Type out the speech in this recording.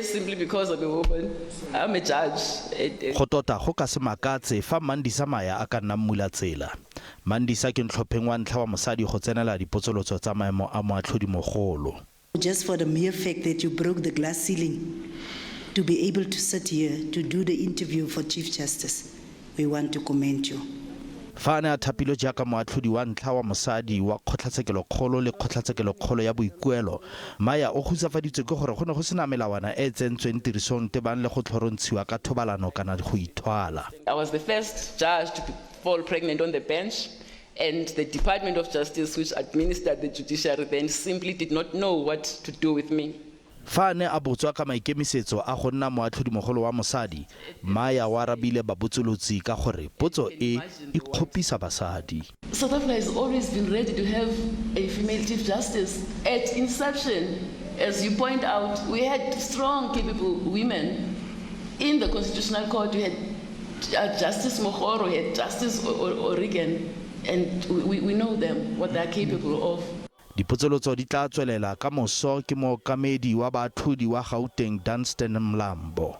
Simply because I'm a woman, I'm a judge. Go tota go ka se makatse fa Mandisa Maya a ka nna mmulatsela. Mandisa ke ntlhopheng wa ntlha wa mosadi go tsenela dipotsolotso tsa maemo a moatlhodimogolo. Just for the mere fact that you broke the glass ceiling to be able to sit here to do the interview for Chief Justice, we want to commend you. Fa a ne a thapilwe jaaka moatlhodi wa ntlha wa mosadi wa Kgotlatshekelokgolo le Kgotlatshekelokgolo ya Boikuelo, Maya o khutsafaditswe ke gore go ne go sena melawana e e tsentsweng tirisong tebang le go tlhorontshiwa ka thobalano kana go ithwala. I was the first judge to fall pregnant on the bench and the Department of Justice which administered the judiciary then simply did not know what to do with me. Fa a ne a botswa ka maikemisetso a go nna moatlhodimogolo wa mosadi, Maya o arabile babotsolotsi ka gore potso e e kgopisa basadi. South Africa has always been ready to have a female Chief Justice. At inception, as you point out, we had strong, capable women in the Constitutional Court. We had uh, Justice Mokgoro, we had Justice O'Regan, and we, we know them, what they are capable of. Dipotsolotso di tla tswelela ka moso ke mookamedi wa baatlhodi wa Gauteng Dunstan Mlambo.